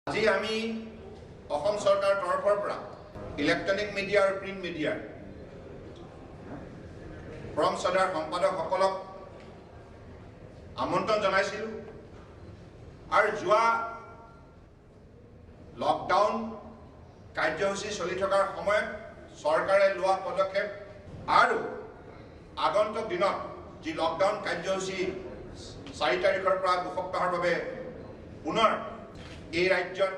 আজি আমি অসম চৰকাৰৰ তৰফৰ পৰা ইলেক্ট্ৰনিক মিডিয়া আৰু প্ৰিণ্ট মিডিয়াৰ পৰম শ্ৰদ্ধাৰ সম্পাদকসকলক আমন্ত্ৰণ জনাইছিলোঁ আৰু যোৱা লকডাউন কাৰ্যসূচী চলি থকাৰ সময়ত চৰকাৰে লোৱা পদক্ষেপ আৰু আগন্তুক দিনত যি লকডাউন কাৰ্যসূচী 4 তাৰিখৰ পৰা 2 সপ্তাহৰ বাবে পুনৰ এই ৰাজ্যত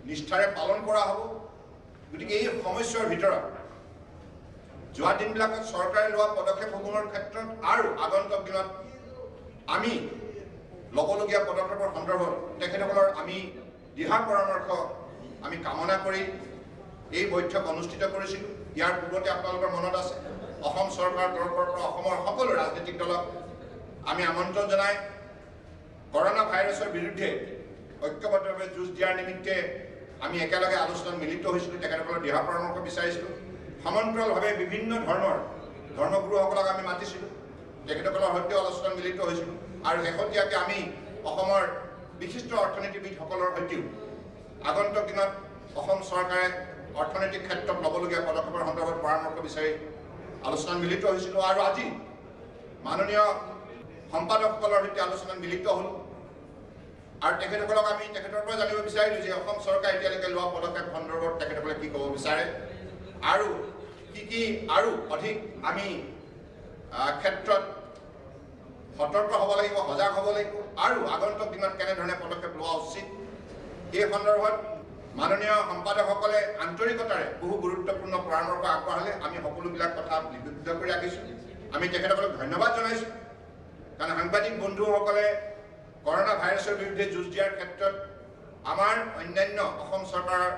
নিষ্ঠাৰে পালন কৰা হ'ব, গতিকে এই সমস্যাৰ ভিতৰত যোৱা দিনবিলাকত চৰকাৰে লোৱা পদক্ষেপসমূহৰ ক্ষেত্ৰত আৰু আগন্তুক দিনত আমি ল'বলগীয়া পদক্ষেপৰ সন্দৰ্ভত তেখেতসকলৰ আমি দিহা পৰামৰ্শ আমি কামনা কৰি এই বৈঠক অনুষ্ঠিত কৰিছিলোঁ। ইয়াৰ পূৰ্বতে আপোনালোকৰ মনত আছে, অসম চৰকাৰৰ তৰফৰ পৰা অসমৰ সকলো ৰাজনৈতিক দলক আমি আমন্ত্ৰণ জনাই কৰোণা ভাইৰাছৰ বিৰুদ্ধে ঐক্যবদ্ধভাৱে যুঁজ দিয়াৰ নিমিত্তে আমি একেলগে আলোচনাত মিলিত হৈছিলোঁ, তেখেতসকলৰ দিহা পৰামৰ্শ বিচাৰিছিলোঁ। সমান্তৰালভাৱে বিভিন্ন ধৰ্মৰ ধৰ্মগুৰুসকলক আমি মাতিছিলোঁ, তেখেতসকলৰ সৈতেও আলোচনাত মিলিত হৈছিলোঁ আৰু শেহতীয়াকৈ আমি অসমৰ বিশিষ্ট অৰ্থনীতিবিদসকলৰ সৈতেও আগন্তুক দিনত অসম চৰকাৰে অৰ্থনৈতিক ক্ষেত্ৰত ল'বলগীয়া পদক্ষেপৰ সন্দৰ্ভত পৰামৰ্শ বিচাৰি আলোচনাত মিলিত হৈছিলোঁ আৰু আজি মাননীয় সম্পাদকসকলৰ সৈতে আলোচনাত মিলিত হ'লোঁ আৰু তেখেতসকলক আমি তেখেতৰ পৰা জানিব বিচাৰিলোঁ যে অসম চৰকাৰে এতিয়ালৈকে লোৱা পদক্ষেপ সন্দৰ্ভত তেখেতসকলে কি ক'ব বিচাৰে আৰু কি কি আৰু অধিক আমি ক্ষেত্ৰত সতৰ্ক হ'ব লাগিব, সজাগ হ'ব লাগিব আৰু আগন্তুক দিনত কেনেধৰণে পদক্ষেপ লোৱা উচিত। এই সন্দৰ্ভত মাননীয় সম্পাদকসকলে আন্তৰিকতাৰে বহু গুৰুত্বপূৰ্ণ পৰামৰ্শ আগবঢ়ালে। আমি সকলোবিলাক কথা লিপিবদ্ধ কৰি ৰাখিছোঁ। আমি তেখেতসকলক ধন্যবাদ জনাইছোঁ, কাৰণ সাংবাদিক বন্ধুসকলে কৰোণা ভাইৰাছৰ বিৰুদ্ধে যুঁজ দিয়াৰ ক্ষেত্ৰত আমাৰ অন্যান্য অসম চৰকাৰৰ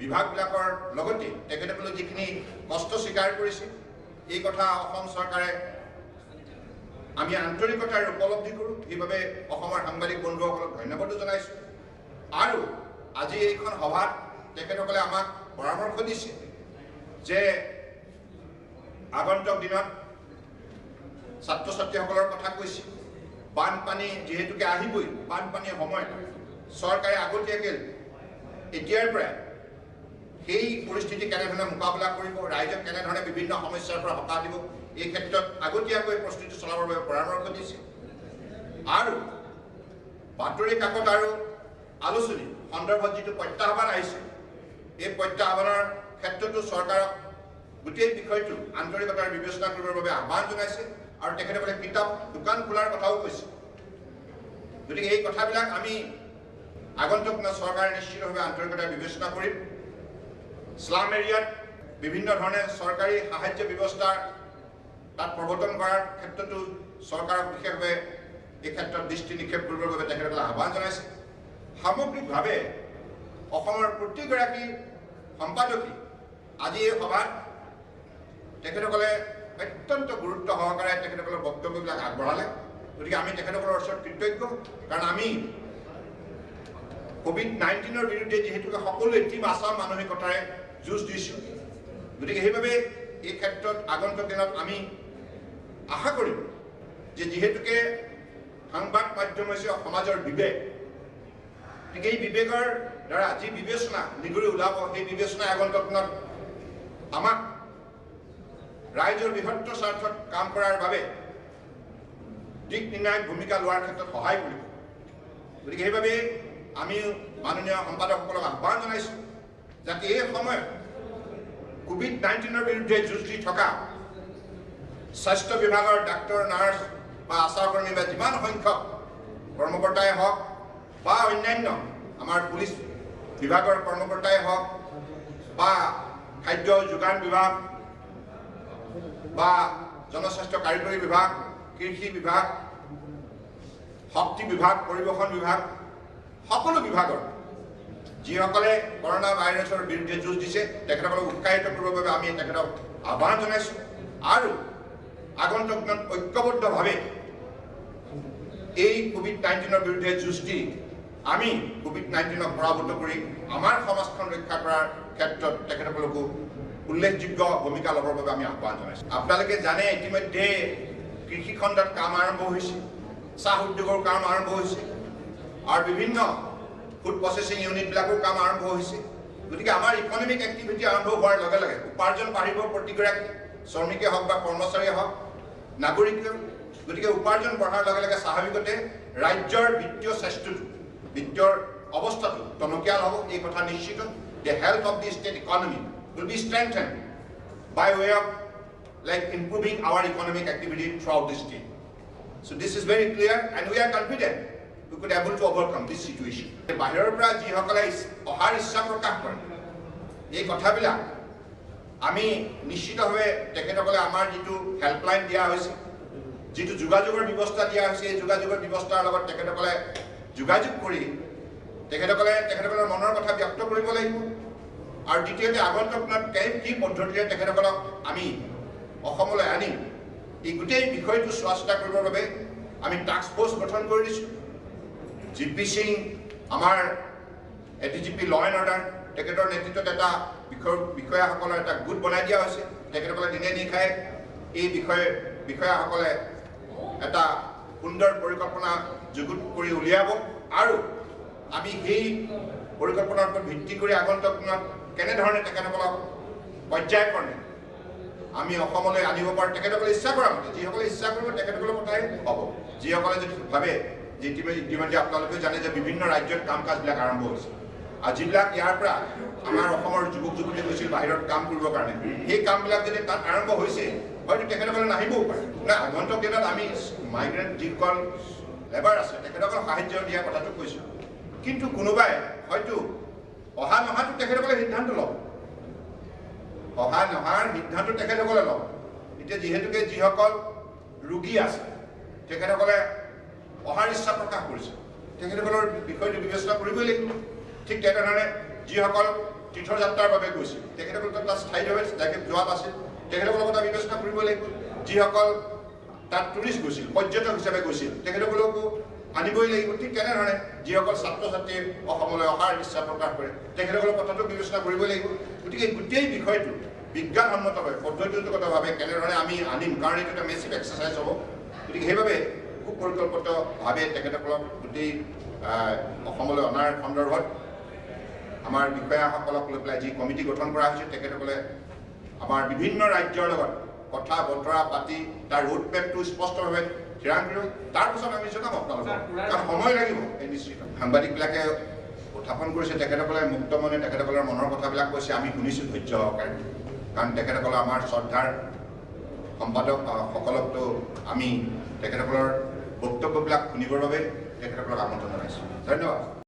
বিভাগবিলাকৰ লগতে তেখেতসকলে যিখিনি কষ্ট স্বীকাৰ কৰিছে, এই কথা অসম চৰকাৰে আমি আন্তৰিকতাৰে উপলব্ধি কৰোঁ। সেইবাবে অসমৰ সাংবাদিক বন্ধুসকলক ধন্যবাদো জনাইছোঁ। আৰু আজি এইখন সভাত তেখেতসকলে আমাক পৰামৰ্শ দিছে যে আগন্তুক দিনত ছাত্ৰ ছাত্ৰীসকলৰ কথা কৈছে, বানপানী যিহেতুকে আহিবই, বানপানীৰ সময়ত চৰকাৰে আগতীয়াকৈ এতিয়াৰ পৰাই সেই পৰিস্থিতি কেনেধৰণে মোকাবিলা কৰিব, ৰাইজক কেনেধৰণে বিভিন্ন সমস্যাৰ পৰা সকাহ দিব, এই ক্ষেত্ৰত আগতীয়াকৈ প্ৰস্তুতি চলাবৰ বাবে পৰামৰ্শ দিছে। আৰু বাতৰি কাকত আৰু আলোচনী সন্দৰ্ভত যিটো প্ৰত্যাহ্বান আহিছে, এই প্ৰত্যাহ্বানৰ ক্ষেত্ৰতো চৰকাৰক গোটেই বিষয়টো আন্তৰিকতাৰে বিবেচনা কৰিবৰ বাবে আহ্বান জনাইছে আৰু তেখেতসকলে কিতাপ দোকান খোলাৰ কথাও কৈছে। গতিকে এই কথাবিলাক আমি আগন্তুক দিনত চৰকাৰে নিশ্চিতভাৱে আন্তৰিকতাৰে বিবেচনা কৰিম। শ্লাম এৰিয়াত বিভিন্ন ধৰণে চৰকাৰী সাহায্য ব্যৱস্থাৰ তাত প্ৰৱৰ্তন কৰাৰ ক্ষেত্ৰতো চৰকাৰক বিশেষভাৱে এই ক্ষেত্ৰত দৃষ্টি নিক্ষেপ কৰিবৰ বাবে তেখেতসকলে আহ্বান জনাইছে। সামগ্ৰিকভাৱে অসমৰ প্ৰতিগৰাকী সম্পাদকে আজি এই সভাত তেখেতসকলে অত্যন্ত গুৰুত্ব সহকাৰে তেখেতসকলৰ বক্তব্যবিলাক আগবঢ়ালে। গতিকে আমি তেখেতসকলৰ ওচৰত কৃতজ্ঞ, কাৰণ আমি ক'ভিড-19ৰ বিৰুদ্ধে যিহেতুকে সকলোৱে টীম আছাম মানসিকতাৰে যুঁজ দিছোঁ, গতিকে সেইবাবে এই ক্ষেত্ৰত আগন্তুক দিনত আমি আশা কৰিম যে যিহেতুকে সংবাদ মাধ্যম হৈছে সমাজৰ বিবেক, গতিকে এই বিবেকৰ দ্বাৰা যি বিবেচনা নিগৰি ওলাব, সেই বিবেচনাই আগন্তুক দিনত আমাক ৰাইজৰ বৃহত্তৰ স্বাৰ্থত কাম কৰাৰ বাবে দিক নিৰ্ণায়ক ভূমিকা লোৱাৰ ক্ষেত্ৰত সহায় কৰিব। গতিকে সেইবাবে আমি মাননীয় সম্পাদকসকলক আহ্বান জনাইছোঁ যাতে এই সময়ত ক'ভিড-19ৰ বিৰুদ্ধে যুঁজ দি থকা স্বাস্থ্য বিভাগৰ ডাক্তৰ, নাৰ্ছ বা আশাকৰ্মী বা যিমান সংখ্যক কৰ্মকৰ্তাই হওক বা অন্যান্য আমাৰ পুলিচ বিভাগৰ কৰ্মকৰ্তাই হওক বা খাদ্য যোগান বিভাগ বা জনস্বাস্থ্য কাৰিকৰী বিভাগ, কৃষি বিভাগ, শক্তি বিভাগ, পৰিবহণ বিভাগ, সকলো বিভাগৰ যিসকলে কৰোণা ভাইৰাছৰ বিৰুদ্ধে যুঁজ দিছে, তেখেতসকলক উৎসাহিত কৰিবৰ বাবে আমি তেখেতক আহ্বান জনাইছোঁ আৰু আগন্তুক দিনত ঐক্যবদ্ধভাৱে এই ক'ভিড-19ৰ বিৰুদ্ধে যুঁজ দি আমি ক'ভিড-19ক পৰাভূত কৰি আমাৰ সমাজখন ৰক্ষা কৰাৰ ক্ষেত্ৰত তেখেতসকলকো উল্লেখযোগ্য ভূমিকা ল'বৰ বাবে আমি আহ্বান জনাইছোঁ। আপোনালোকে জানে, ইতিমধ্যে কৃষি খণ্ডত কাম আৰম্ভ হৈছে, চাহ উদ্যোগৰ কাম আৰম্ভ হৈছে আৰু বিভিন্ন ফুড প্ৰচেছিং ইউনিটবিলাকো কাম আৰম্ভ হৈছে। গতিকে আমাৰ ইকনমিক এক্টিভিটি আৰম্ভ হোৱাৰ লগে লগে উপাৰ্জন বাঢ়িব, প্ৰতিগৰাকী শ্ৰমিকেই হওক বা কৰ্মচাৰীয়ে হওক, নাগৰিকেও। গতিকে উপাৰ্জন বঢ়াৰ লগে লগে স্বাভাৱিকতে ৰাজ্যৰ বিত্তীয় স্বাস্থ্যটো, বিত্তীয় অৱস্থাটো টনকিয়াল হ'ব, এই কথা নিশ্চিত। The health of the state economy will be strengthen by way of like improving our economic activity throughout the state. So this is very clear and we are confident we could able to overcome this situation. বাহিৰৰ পৰা যিসকলে অহাৰ ইচ্ছা প্ৰকাশ কৰে, এই কথাবিলাক আমি নিশ্চিতভাৱে তেখেতসকলে আমাৰ যিটো হেল্পলাইন দিয়া হৈছে, যিটো যোগাযোগৰ ব্যৱস্থা দিয়া হৈছে, এই যোগাযোগৰ ব্যৱস্থাৰ লগত তেখেতসকলে যোগাযোগ কৰি তেখেতসকলে তেখেতসকলৰ মনৰ কথা ব্যক্ত কৰিব লাগিব। আৰু দ্বিতীয়তে, আগন্তুক দিনত কি পদ্ধতিৰে তেখেতসকলক আমি অসমলৈ আনিম, এই গোটেই বিষয়টো চোৱা চিতা কৰিবৰ বাবে আমি টাস্ক ফ'ৰ্চ গঠন কৰি দিছোঁ। জি পি সিং, আমাৰ এডিজিপি ল এণ্ড অৰ্ডাৰ, তেখেতৰ নেতৃত্বত এটা বিষয়াসকলৰ এটা গোট বনাই দিয়া হৈছে। তেখেতসকলে দিনে নিশাই এই বিষয়াসকলে এটা সুন্দৰ পৰিকল্পনা যুগুত কৰি উলিয়াব আৰু আমি সেই পৰিকল্পনাৰ ওপৰত ভিত্তি কৰি আগন্তুক দিনত কেনেধৰণে তেখেতসকলক পৰ্যায়ক্ৰমে আমি অসমলৈ আনিব পাৰোঁ, তেখেতসকলে ইচ্ছা কৰা মতে, যিসকলে ইচ্ছা কৰিব তেখেতসকলৰ কথাই হ'ব। যিসকলে যদি ভাবে যে ইতিমধ্যে আপোনালোকেও জানে যে বিভিন্ন ৰাজ্যত কাম কাজবিলাক আৰম্ভ হৈছে আৰু যিবিলাক ইয়াৰ পৰা আমাৰ অসমৰ যুৱক যুৱতী গৈছিল বাহিৰত কাম কৰিবৰ কাৰণে, সেই কামবিলাক যদি তাত আৰম্ভ হৈছে, হয়তো তেখেতসকলে নাহিবও পাৰে। নাই, আগন্তুক দিনত আমি মাইগ্ৰেণ্ট যিসকল লেবাৰ আছে, তেখেতসকলক সাহায্য দিয়া কথাটো কৈছোঁ। কিন্তু কোনোবাই হয়তো অহা নহাটো তেখেতসকলে সিদ্ধান্ত ল'ব, অহা নহাৰ সিদ্ধান্ত তেখেতসকলে ল'ব। এতিয়া যিহেতুকে যিসকল ৰোগী আছে, তেখেতসকলে অহাৰ ইচ্ছা প্ৰকাশ কৰিছে, তেখেতসকলৰ বিষয়টো বিবেচনা কৰিবই লাগিব। ঠিক তেনেধৰণে যিসকল তীৰ্থযাত্ৰাৰ বাবে গৈছিল, তেখেতসকল তাত স্থায়ীভাৱে যোৱা নাছিল, তেখেতসকলৰ কথা বিবেচনা কৰিবই লাগিব। যিসকল তাত টুৰিষ্ট গৈছিল, পৰ্যটক হিচাপে গৈছিল, তেখেতসকলকো আনিবই লাগিব। ঠিক তেনেধৰণে যিসকল ছাত্ৰ ছাত্ৰীয়ে অসমলৈ অহাৰ ইচ্ছা প্ৰকাশ কৰে, তেখেতসকলৰ কথাটো বিবেচনা কৰিবই লাগিব। গতিকে গোটেই বিষয়টো বিজ্ঞানসন্মতভাৱে, পদ্ধতিগতভাৱে কেনেধৰণে আমি আনিম, কাৰণ এইটো এটা মেচিভ এক্সাৰচাইজ হ'ব। গতিকে সেইবাবে সুপৰিকল্পিতভাৱে তেখেতসকলক গোটেই অসমলৈ অনাৰ সন্দৰ্ভত আমাৰ বিষয়াসকলক লৈ পেলাই যি কমিটি গঠন কৰা হৈছে, তেখেতসকলে আমাৰ বিভিন্ন ৰাজ্যৰ লগত কথা বতৰা পাতি তাৰ ৰোড মেপটো স্পষ্টভাৱে থিৰাং কৰিব। তাৰপাছত আমি জনাম আপোনালোকক, কাৰণ সময় লাগিব। এই নিশ্চিত সাংবাদিকবিলাকে উত্থাপন কৰিছে, তেখেতসকলে মুক্ত মনে তেখেতসকলৰ মনৰ কথাবিলাক কৈছে, আমি শুনিছোঁ ধৈৰ্য সহকাৰে। কাৰণ তেখেতসকলৰ আমাৰ শ্ৰদ্ধাৰ সম্পাদক সকলকতো আমি তেখেতসকলৰ বক্তব্যবিলাক শুনিবৰ বাবে তেখেতসকলক আমন্ত্ৰণ জনাইছোঁ। ধন্যবাদ।